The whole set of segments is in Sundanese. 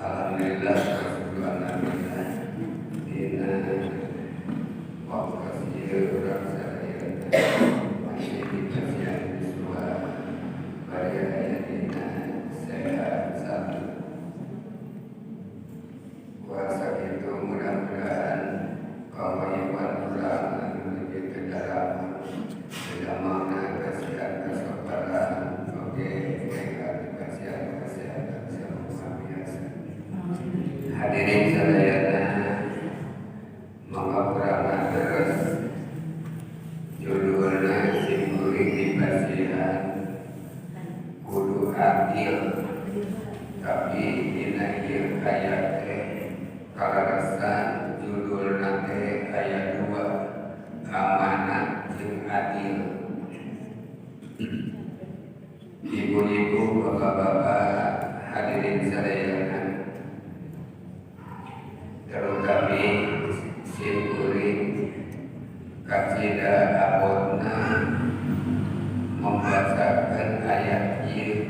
Alhamdulillah, alhamdulillah, dina waktu ieu urang sadayana masih dipasihan yuswa, bari aya dina sehat satu. Puasa itu mudah-mudahan kamahiwan urang anu begitu dalam tidak makna kasihan kesabaran, oke, mereka dikasihan kesehatan sama biasa. Hadirin sadayana, mangga urang terus judulna simkuring dipasihan kudu adil, tapi dina ieu aya teh kaleresan judulna teh aya dua, amanat jeung adil. Ibu-ibu, bapak-bapak, hadirin sadayana, terutama simkuring kacida abotna membacakan ayat ieu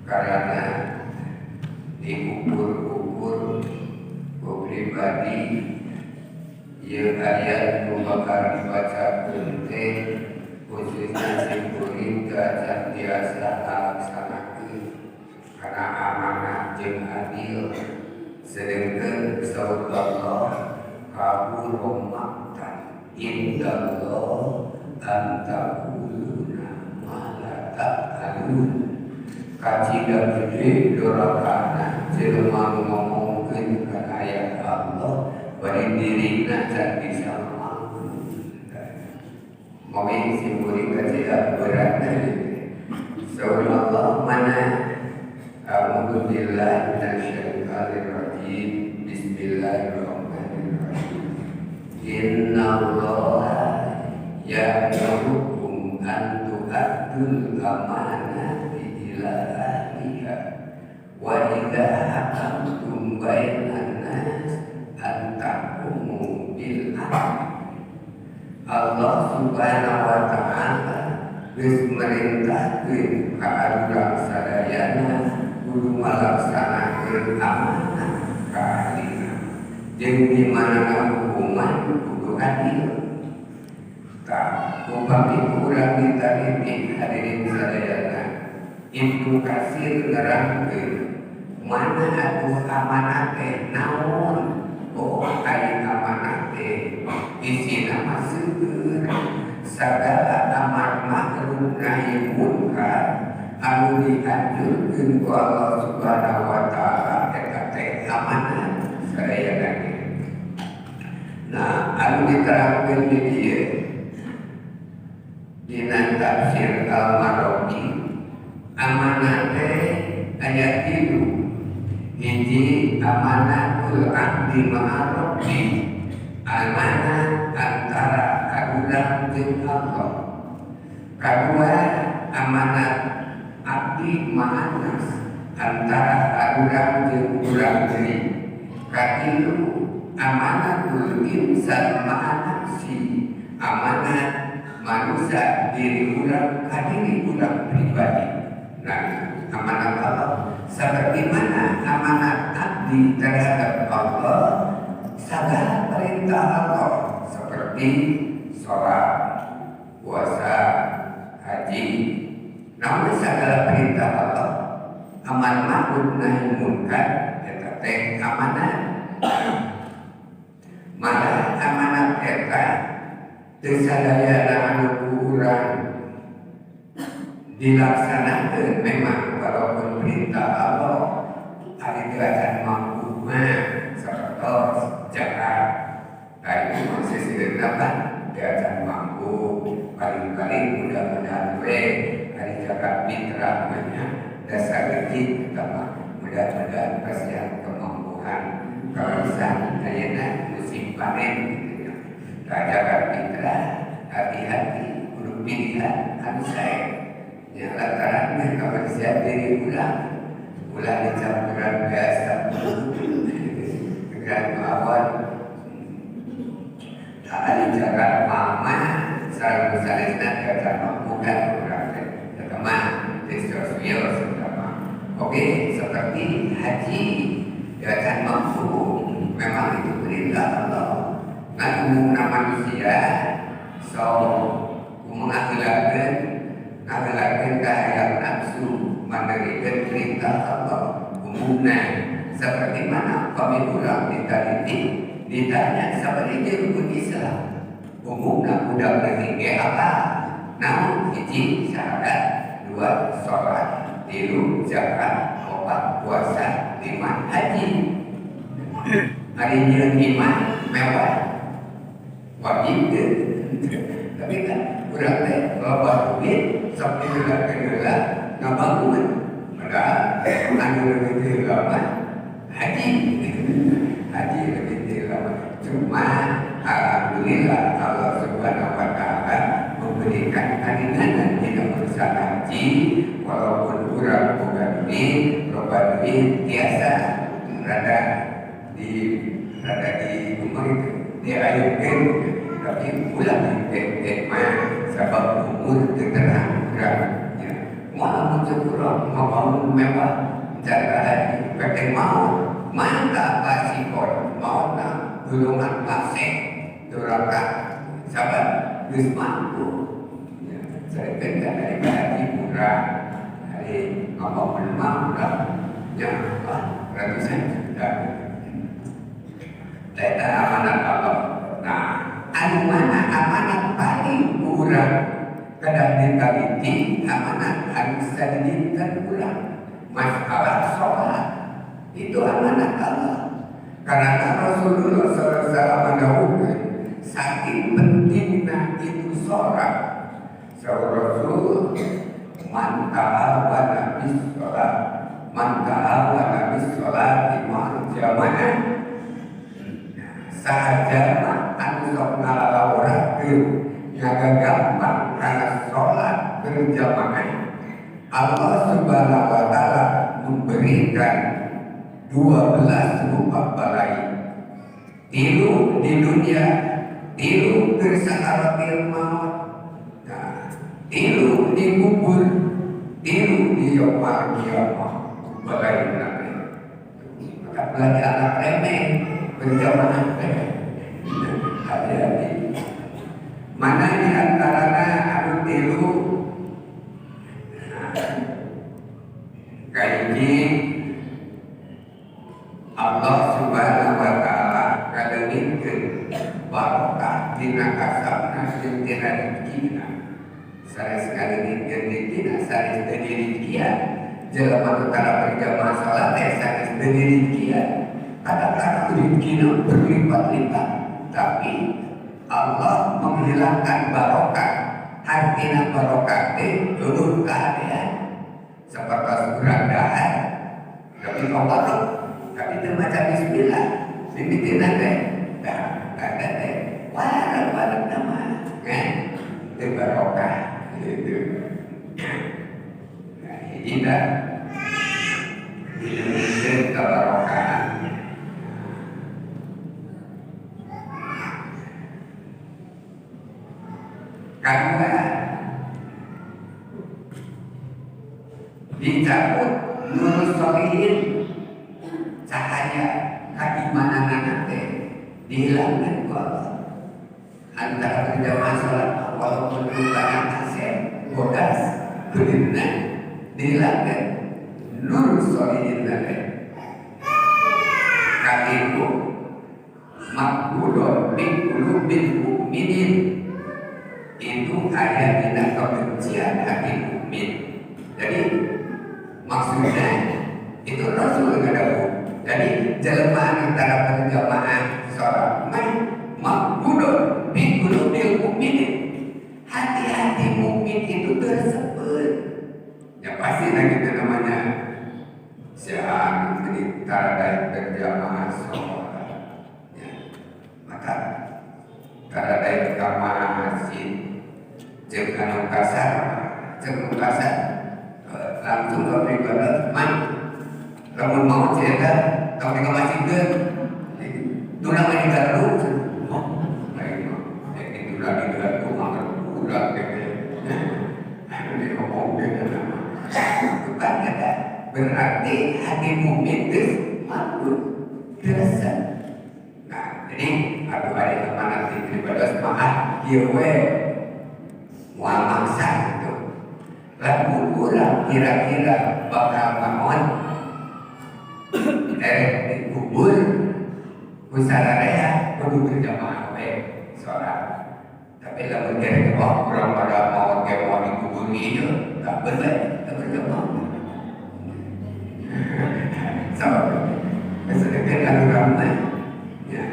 karena diukur-ukur ku pribadi ieu ayat nu bakal dibacakeun teh, khususnya simkuring teu acan tiasa ngalaksanakeun karena amanah jeung adil, sedangkan saur Allah kabura maqtan indallah an taquluna ma la taf'alun. Kacida gede dorakana jelema nu ngomongkeun kana ayat Allah bari dirina can bisa ngomongkeun. Momen simkuring kacida berat. Saur Allah mana? A'udzu billahi minasyaitonir rajim. Bismillahirrahmanirrahim. Innallaha ya'murukum an tu'addul amanati ila ahliha wa idza hakamtum bainan nas an tahkumu bil adl. Allah Subhanahu wa Ta'ala geus merintahkeun ka urang sadayana kudu ngalaksanakeun amanah ka ahlina jeung di mana hukuman kudu adil. Tah, upami urang ditaliti, hadirin sadayana, Ibnu Katsir nerangkeun mana atuh amanah teh naon. Oh, ari amanah teh isina mah seueur, sagala amar ma'ruf nahi munkar anu dianjurkeun ku Allah Subhanahu wa Ta'ala, eta teh amanah sadayana ge. Nah, anu diterangkeun di dieu dina tafsir Al-Maraghi, amanah teh aya tilu. Hiji, amanatul abdi ma'a rabbi, amanah antara urang jeung Allah. Kadua, amanat abdi ma'an nas, antara urang jeung urang deui. Katilu, amanatul insan ma'a nafsi, amanat manusia diri urang ka diri urang pribadi. Nah, amanat Allah seperti mana? Amanat abdi terhadap Allah, segala perintah Allah seperti sholat, puasa, haji, namun segala perintah Allah, amar ma'ruf nahi munkar, eta teh amanat. Malah amanat eta teu sadayana anu ku urang dilaksanakeun. Memang walaupun perintah Allah, ari teu acan mampu mah, sapertos zakat. Nah, itu masih sederhana kan, teu acan mampu, paling-paling mudah-mudahan we ari zakat fitrah mah dasar rezeki eta mah, mudah-mudahan pasihan kemampuan kalau bisa ayeuna musim panen gitu ya. Nah, zakat fitrah hati-hati, kudu pilihan anu sae ya, lantaran kebersihan diri ulah ulah dicampuran biasa dengan mawon. Tak ada zakat mama sareng sanesna teu mampu kan urang teh, eta mah teu sosial. Oke, seperti haji. Ya can mampu, memang itu perintah Allah. Ngan umumna manusia so mengahilakeun ngahilakeun kahayang nafsu menerikeun perintah Allah umumna. Seperti mana kami urang ditaliti ditanya seperti rukun Islam umumna budak leutik ge apa? Namun hiji syahadat, dua sholat, tilu zakat, opat puasa, lima haji. Hari nyieun iman mewah wajib teu. Tapi kan urang teh loba duit sok diheulakeun heula ngabangun. Padahal anu leuwih ti heula mah haji. Haji lebih ti heula mah. Cuma alhamdulillah Allah Subhanahu wa taala memberikan keringanan dina urusan haji walaupun urang boga duit, loba duit tiasa rada di rumah itu diayunkeun, tapi ulah di mah sabab umur teu terang urang ya. Moal mun cek urang ngabangun mewah cara haji pek mau mantap pasikon mau na golongan fasik duraka sabab geus mampu ya. Saya kan dari haji murah hari ngabangun mah murah ya, ratusan juta. Eta amanat Allah. Nah, anu mana amanat paling kurang kedah ditaliti amanat anu sadidinten urang masalah sholat itu amanat Allah. Karena Rasulullah SAW mendahulukan saking pentingnya itu sholat. Saur Rasul man ta'awana bis sholat, man ta'awana bis sholat ma'al jamaah, saha anu sok ngalalawurakeun ngagagampang kana salat berjamaah, Allah Subhanahu wa taala memberikan 12 rupa balai. Tilu di dunia, tilu keur sakaratil maut. Nah, tilu di kubur, tilu di yaumul qiyamah balai nabi. Maka belajar anak remeh berjamaah teh. Hati-hati. Mana di antaranya anu tilu? Kahiji, Allah Subhanahu wa taala ngaleungitkeun barokah dina kasabna jeung dina rezekina. Sanes ngaleungitkeun rezekina, sanes teu direzekian. Jelema nu tara berjamaah salat teh sanes teu direzekian. Kadang-kadang rezekina berlipat-lipat, tapi Allah menghilangkan barokah. Artinya barokah teh leuwih kahadean. Seperti urang dahar, tapi kotor, tapi teu maca bismillah, mimitina teh, dah, tanda teh, wareg-wareg nama, kan? Teu barokah, gitu. Nah, hiji dah, dileungitkeun kabarokahan. Kedua, dicabut nur solihin, cahaya keimanan teh dihilangkan ku Allah. Antara berjamaah salat walaupun rupanya kasep bodas kulitna dihilangkan nur solihin teh. Katilu makbulun min qulubil mukminin, itu ada dina kebencian hati mukmin. Jadi maksudnya itu Rasul ngadawu. Jadi jelema antara berjamaah sholat mah makbulun min qulubil mukminin, hati-hati mukmin itu tersebut. Ya pasti lagi itu namanya siapa ini tara berjamaah sholat. Ya, maka tara ka masjid jeung anu kasar, jeung anu kasar langsung ke pribadi man lamun mau cerita tong di masjid tunang di gardu, oh lain mah itu lagi gardu mah udah gitu anu diomongkeun itu kan ada berarti hati mukmin geus makbul. Terasa. Nah, jadi atuh ari amanat di pribados mah kieu we moal maksa gitu. Lamun urang kira-kira bakal maot erek dikubur ku sararea kudu berjamaah we salat. Tapi lamun kira-kira oh urang pada maot ge moal dikubur ieu, tak bener, tak berjamaah. So, sedangkan anu ramai ya.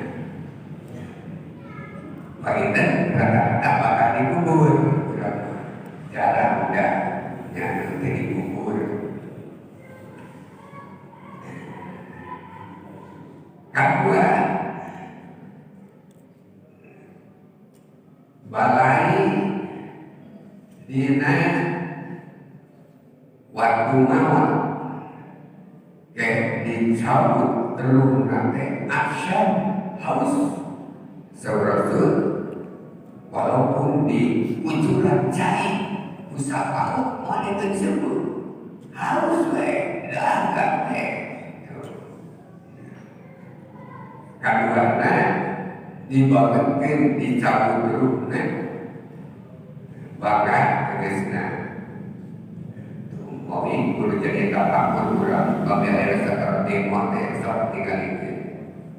Panginten rata-rata bakal dikubur, jarang udah ya nanti dikubur. Kedua, balai dina waktu maut kayak dicabut terus nanti asyam haus saurasul walaupun di ucuran cai usaha paut mana tersebut haus we dahaga we. Kaduana dibangunkan dicabut terusna bakal tegasna mobil kudu jadi tapakur urang pamela aya saperti moal teh sok tingalikeun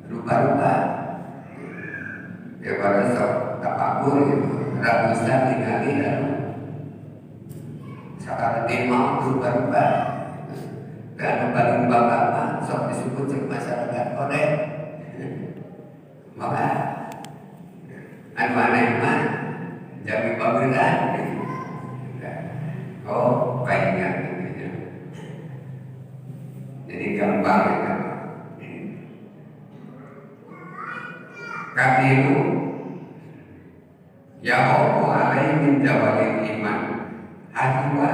rupa-rupa ya pada sok tapakur gitu ratusan tingali anu saperti maot rupa-rupa dan paling bangga mah sok disebut cek masyarakat kodek maka anu aneh mah jami bangunan oh kayaknya gitu ya. Jadi gampang ya. Katilu ya Allah alaihi min jawalil iman hatiwa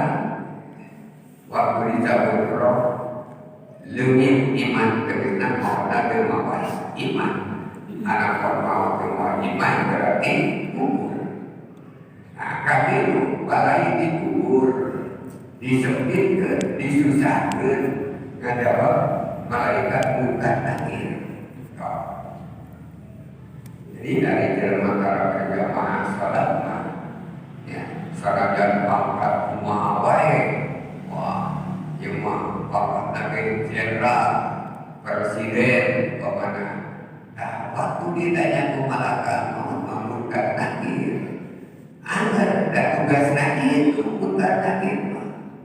waktu dicabut roh leungit iman tegasna mauna teu mawa iman anak mau teu mawa iman berarti kubur. Nah, katilu balai dikubur disempitkan, disusahkan ngajawab malaikat mungkar nakir. Oh. Jadi dari jelema tara berjamaah salat mah ya sanajan pangkat kumaha wae wah ieu mah pangkat ge jenderal presiden pamana. Nah, waktu ditanya ku malaikat mau mungkar nakir anggar da tugas nakir mungkar nakir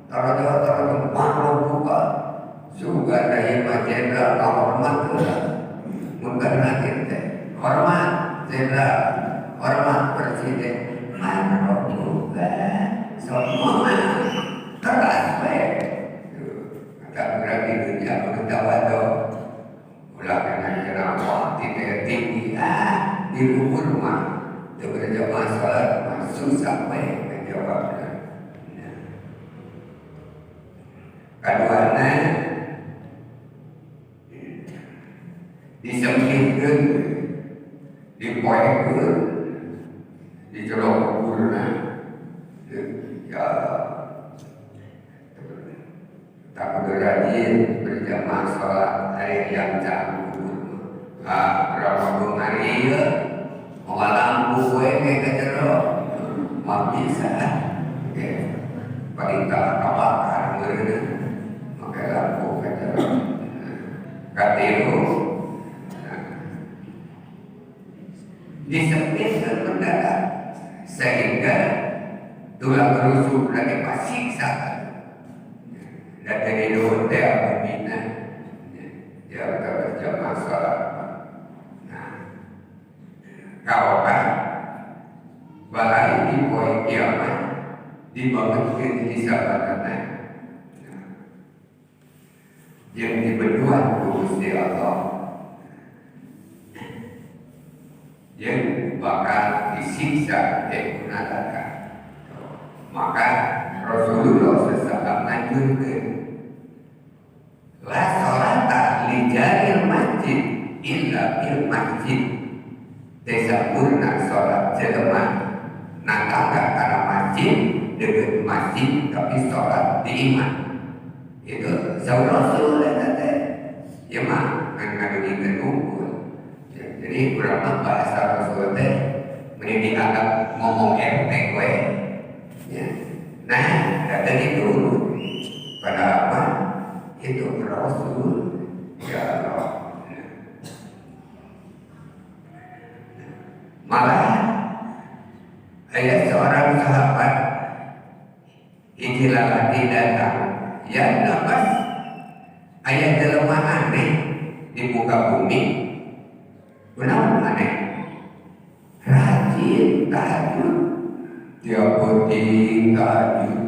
tara-tara makhluk buka suga dari jenderal hormat mungkar nakir teh hormat jenderal hormat presiden makhluk buka semua teras we kata urang di dunia kudu tawadu ulah kana kena hati tinggi ah dikubur mah teu berjamaah salat mah susah we ngajawabna. Kaduana disempitkeun, dipoekeun, di jero kuburna ya tak kudu rajin berjamaah salat hari yang jam kubur ah berapa hari ieu moal lampu we ka jero mah bisa oke paling tak kabakar meureun make lampu ka jero. Katilu disempitkan mendadak sehingga tulang rusuk lagi pasiksa dan dari luhur teh bumina dia berjamaah salat. Nah, kaopat balai di poe kiamat dibangunkeun hisabanana jeung dibeduan ku Gusti Allah jeung bakal disiksa teh neraka. Maka Rasulullah SAW nganjurkeun la sholata li jaril masjid illa bil masjid. Desa purna sholat jelema natangga kana masjid deukeut masjid tapi sholat di imah. Itu saur Rasul eta teh. Ieu mah ngan bandingkeun unggul. Ya, jadi urang mah bahasa Rasul teh meni dianggap ngomong RT we. Ya. Nah, datang itu pada apa? Itu Rasul. Ya Allah. Malah ada seorang sahabat hiji lalaki datang, ya nafas aya jelema aneh di muka bumi. Kunaon aneh? Rajin tahajud, tiap peuting tahajud,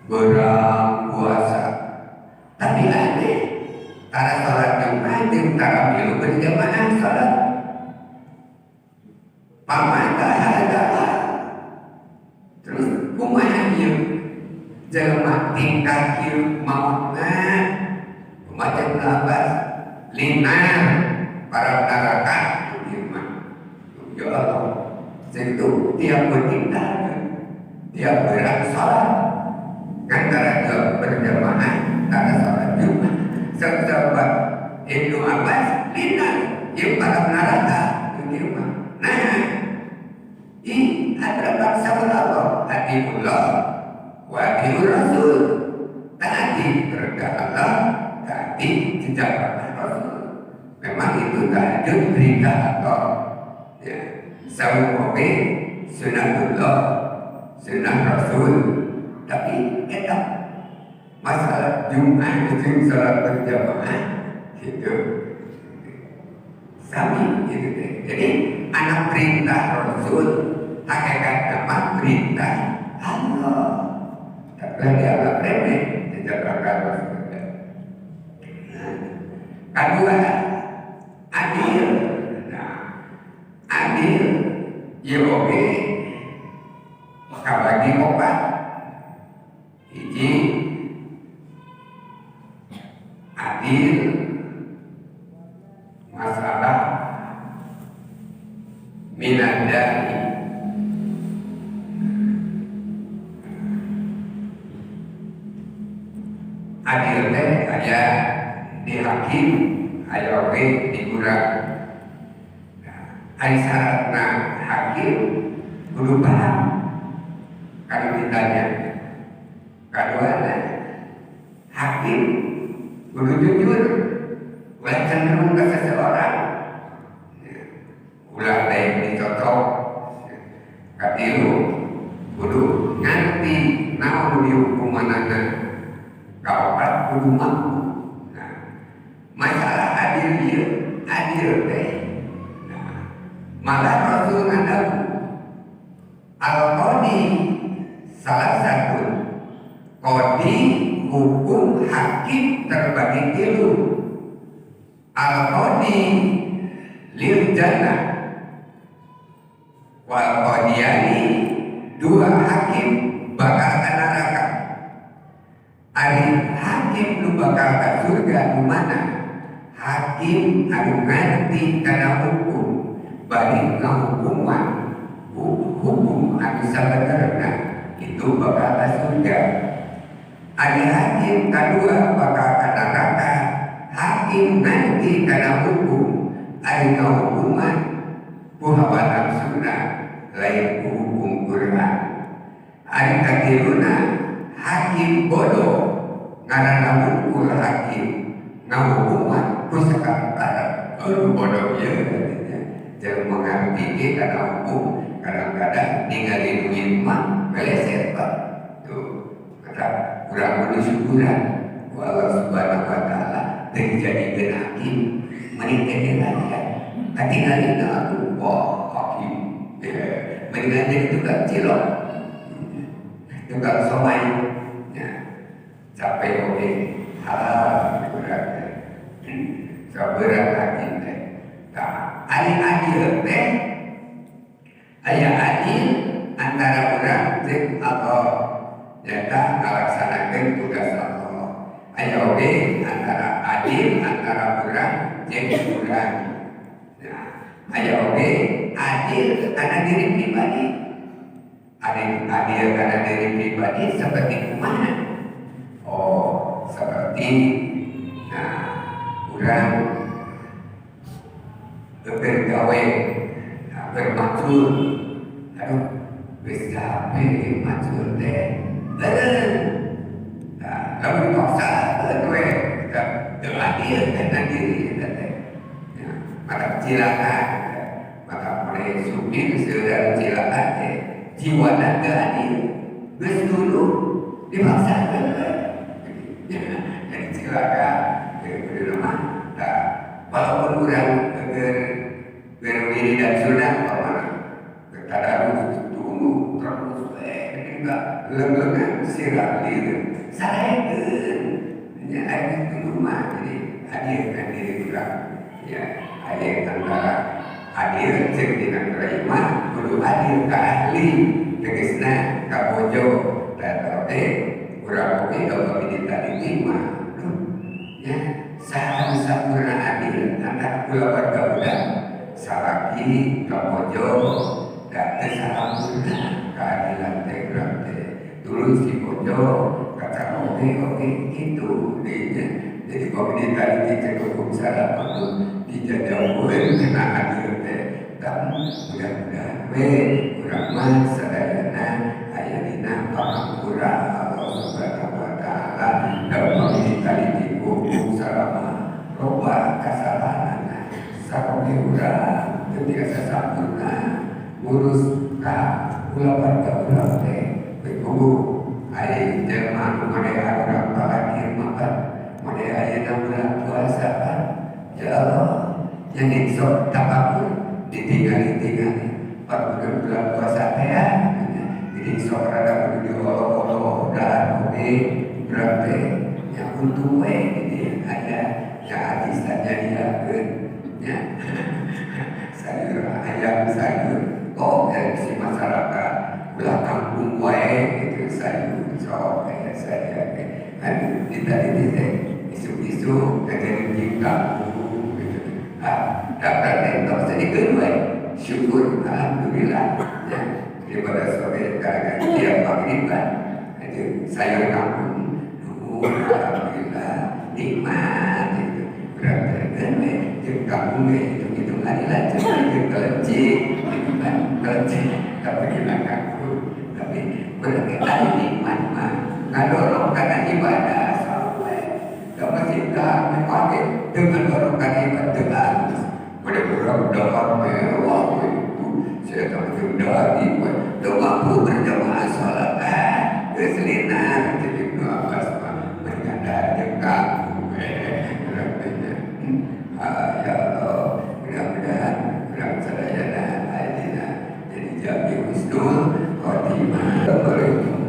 berang puasa. Tapi aneh, tara salat Jumat jeung tara milu berjamaah salat. Pamata hada. Terus kumaha ieu? Jelema tingkah kieu mautna kumaha Ibnu Abbas linar para neraka ieu mah. Ya Allah. Itu tiap peuting tahajud, tiap berak salat. Kan tara berjamaah, tara salat Jumat. Sahabat Ibnu Abbas linar ieu para neraka ieu mah. Nah, ini ada bangsa Allah, atiullah wa atiur rasul. Taati perintah Allah, taati jejak Rasul. Memang itu tahajud perintah Allah. Ya, saum oge sunatullah, sunnah Rasul. Tapi tetap masalah Jumat itu salat berjamaah gitu. Sami gitu deh. Jadi anak perintah Rasul hakikat nama perintah Allah. Tapi dianggap remeh jejak Rasul. Nah, kedua adil. Nah, adil ya oke kabagi opat. Hiji adil masalah minadai. Adil teh aya di hakim, aya oge di urang. Ari syaratna hakim kudu paham kalau ditanya. Kaduana hakim kudu jujur, ulah cenderung ke seseorang, ulah lain dicocok. Katilu kudu nganti naon dihukumanana. Kaopat kudu mampu. Nah, masalah adil ieu, adil teh. Nah, malah Rasul ngandau al-qadi salah satu qadi hukum hakim terbagi tilu. Al-qadi lil jannah wal qadiyani, dua hakim bakal ke neraka. Ari hakim nu bakal ka surga nu mana? Hakim anu ngarti kana hukum bari ngahukuman hukum anu sabenerna itu bakal ka surga. Ari hakim kadua bakal ka neraka. Hakim ngarti kana hukum ari ngahukuman ku hawa nafsuna lain ku hukum Quran. Ari katiluna hakim bodoh ngaranna hukum hakim ngahukuman ku sakarep. Aduh bodoh ieu katanya. Jangan mengerti karena hukum kadang-kadang ningali duit mah meleset Pak. Tuh kata kurang kudu syukuran ku Allah Subhanahu wa taala teu dijadikeun hakim mending teh rakyat. Katingalina atuh wah hakim. Mendingan jadi tukang cilok, tukang somai. Ya, capek oke halal berat. Saberat hakim teh. Tah, ari adil teh aya adil antara urang jeung Allah nyata ngalaksanakeun tugas Allah. Aya oge antara adil antara urang jeung urang. Nah, aya oge adil karena diri pribadi. Adil karena diri pribadi seperti kumaha? Oh, seperti nah, urang bergawe bermacul aduh geus capek macul teh beureun nah lamun dipaksa we teu adil kana diri eta teh ya maka cilaka maka mulai supir saudara cilaka teh jiwana teu adil geus dulu dipaksakeun we jadi cilaka di rumah. Nah, walaupun urang berwiridan sunnah pamana tadarus dulu terus enggak leungeungan sirah lieur sarekeun nya aya dulu mah. Jadi adil kan diri urang ya adil antara adil jeung dina mah kudu adil ka ahli tegasna ka bojo dan oge urang oge upami ditadi mah ya saha sampurna adil antara kulawarga urang salaki ka bojo da teu sampurna keadilan teh urang teh dulu si bojo kata oge oge gitu dinya. Jadi upami ditadi cek hukum salah kudu dijajauheun kana adil teh. Tapi mudah-mudahan we urang mah sadayana aya dina pangampura Allah Subhanahu wa taala da upami ditadi hukum salama loba kasalahanana sakoge urang teu tiasa sampurna ngurus ka kulawarga urang teh kudu ai jelema nu made urang palakir makan made ayeuna bulan puasa kan ya Allah yang sok tapakur ditinggali-tingali bulan bulan puasa teh ya jadi sok rada kudu diolo-olo dahar oge urang teh ya untung we gitu aya ya hadis nyadiakeun nya sayur ayam sayur oh dari si masyarakat ulah kampung wae gitu sayur sok aya saya kan kita ini teh isu-isu ngajarin jeung kampung gitu ah dapat teh sedikeun we syukur alhamdulillah ya daripada sore kadang tiap maghriban itu sayur kampung nuhun alhamdulillah nikmat gitu urang teh kan we jeung kampung we hitung-hitung adilan jeung kelenci gitu kan kelenci tapi dina kampung tapi urang teh aya nikmat mah ngadorong kana ibadah sampai da masih mewah dengan dorong kana ibadah teu halus pada urang dahar mewah itu saya tak betul daging we teu mampu berjamaah salat geus lina jadi Ibnu Abbas mah mendingan dahar jeung kampung we urang teh nya. Ya Allah mudah-mudahan urang sadayana aya dina jadi jami husnul khotimah. Assalamualaikum.